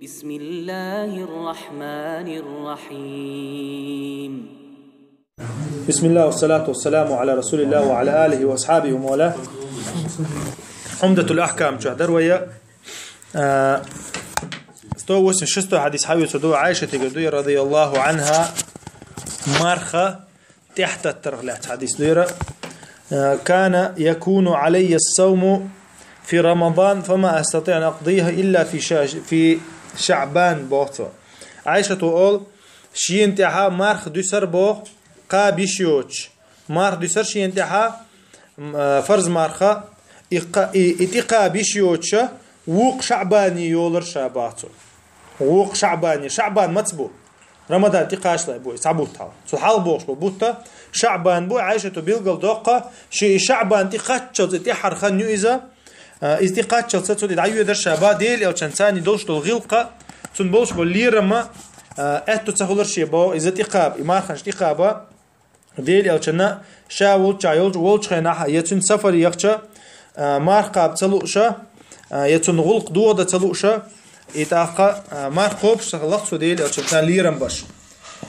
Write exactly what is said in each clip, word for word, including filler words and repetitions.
بسم الله الرحمن الرحيم. بسم الله والصلاة والسلام على رسول الله وعلى آله وأصحابه ومن والاه. عمدة الأحكام чу дӀадала вай. А, сто восемьдесят шестой хьадис хьаюцу ду, Ӏайшатигара ду, رضي الله عنها, марха тӀехьататтарах лаьцна хьадис ду. А, كان يكون علي الصوم في رمضان فما أستطيع أن أقضيه إلا في شا-، في شعبان, боху цо. Ӏайшата олу, шена тӀехь марха дуьсура боху, кхаба йиш йоцуш. Марха дуьсура шена тӀехь, м, а, фарз марха, и кха-, и, и тӀекхаба йиш йоцуш, вукху ШаӀбане йолура ша, боху цо. Вукху ШаӀбане. ШаӀбан маца бу? Рамадан тӀекхачале бу, цхьа бутт хьалха. Цул хьалха бохуш бу бутт ШаӀбан бу, Ӏайшата билгал доккху, шен и ШаӀбан тӀекхаччалц, и тӀаьххьара хан ю иза, а, иза тӀекхаччалц цо и дӀайоьдура ша, боху, Делан Элчанца царна долуш долу гӀиллакх, цунна болуш болу лерам, а, аьтто ца хуьлура шен, боху, иза тӀекхаба, и марханаш тӀекхаба, Делан Элчанна ша волччохь йолчу, волчу хенахь, я цуьнан сафар яхча, а, марха кхаба ца лууша, а, я цунна гӀуллакх дохадан ца лууша, и тӀаккха, а, марха кхобуш ца хилла цо Делан Элчанца лерам беш.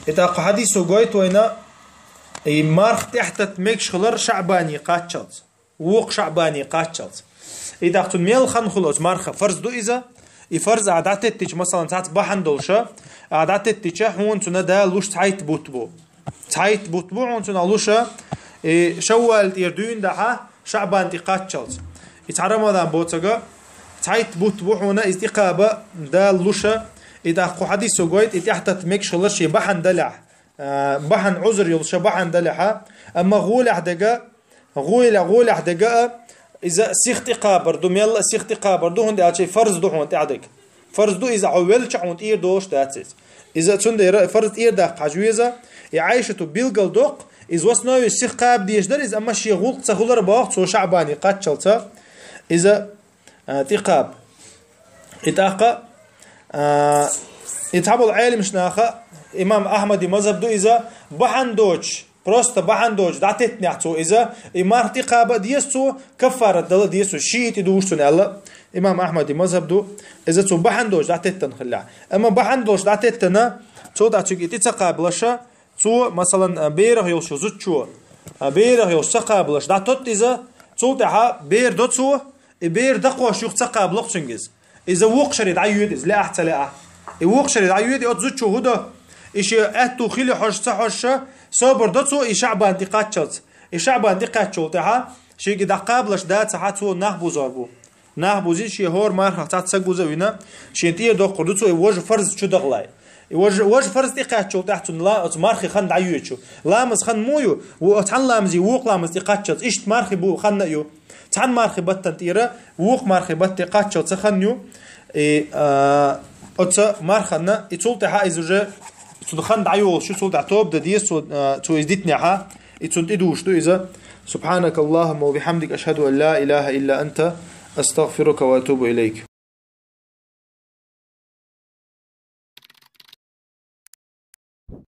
И тӀаккха хьадисо гойту вайна, и марха тӀехьататта мегаш хилар ШаӀбане кхаччалц. Вукху ШаӀбане кхаччалц. И тӀаккха цунна мел хан хуьлу оцу марха? Фарз ду иза. И фарз ахь дӀатеттича, масалан, цхьацца бахьана долуша, ахь дӀатеттича, хьуна цунна Дала луш цхьайтта бутт бу. Цхьайтта бутт бу хьуна цунах луша, и Шаввал тӀера дуьйна дахьа, ШаӀбан тӀекхаччалц. И цхьа Рамадан боцург, цхьайтта бутт бу хьуна, иза тӀекхаба Дала луша, и тӀаккха кху хьадисо гойту, и тӀехьататта мегаш хилар шен бахьана далехь. А, бахьана, Ӏузур йолуша бахьана далехьа, амма гӀолехь дерг, гӀоле-, гӀолехь дерг а, иза сиха тӀекхабар ду, мелла а сиха тӀекхабар ду, хӀунда аьлча и фарз ду хьуна тӀехь дерг. Фарз ду иза, хьо велча хьуна тӀера долуш дац иза. Иза цундела фарз тӀера даккха хьажа веза, и Ӏайшата билгал доккху, иза в основе сиха кхаба дезаш дара иза, амма шен гӀуллакх ца хуьлура боху цо ШаӀбане кхаччалца. Иза а, тӀекхаба. И тӀаккха, а, и цхьаболу Ӏеламнаха, имам Ахьмадан мазхаб ду иза, бахьана доцуш, просто бахьана доцуш дӀатеттинехь цо иза, и марха тӀекхаба а деза цо, каффарат дала а деза цо, шиъ тӀе дуьйцу цунна аьлла. Имам Ахьмадан мазхаб ду, иза цо бахьана доцуш дӀатеттина хилла. Амма бахьана доцуш дӀатеттина, цул тӀаьхьа цуьнга и тӀе ца кхабалаша, цо, масалан, а, берах йолуш зудчо, а, берах йолуш ца кхабалаш, дӀатотта иза, цул тӀаьхьа бер до цо, и бер дакхош юха ца кхабало цуьнга иза. Иза вукху шаре дӀайоьду иза, лаахь а, ца лаахь а. И вукху шаре дӀайоьду, и оцу зудчо хӀун до? И шен аьтту хила хьожуш, ца хьожуш, собар до цо и ШаӀбан тӀекхаччалц. И ШаӀбан тӀекхаьччул тӀаьхьа, шега и дӀакхабалаш дацахь, цо нах бузор бу. Нах бузий, шен хӀора мархах цхьацца саг вуза а вина, шен тӀера доккхур ду цо и важа фарз чу дахале. И важа, важа фарз тӀекхаьччул тӀаьхьа цунна ла-, оцу мархи хан дӀайоьду. Ламаз хан муха ю? Ву-, цхьана ламазе вукху ламаз тӀекхаччалц, иштта мархи бу хан а ю. Цхьана мархи баттана тӀера вукху мархи батте кхаччалц хан ю. И, а, оцу марханна, и цул тӀаьхьа иза уже цунна хан дӀайолуш ю, цул тӀаьхьа тоба дан деза цо, а, цо иза дитинехьа. И цунна тӀедуьйцуш ду иза. سبحانك اللهم وبحمدك، أشهد أن لا إله إلا أنت، أستغفرك وأتوب إليك.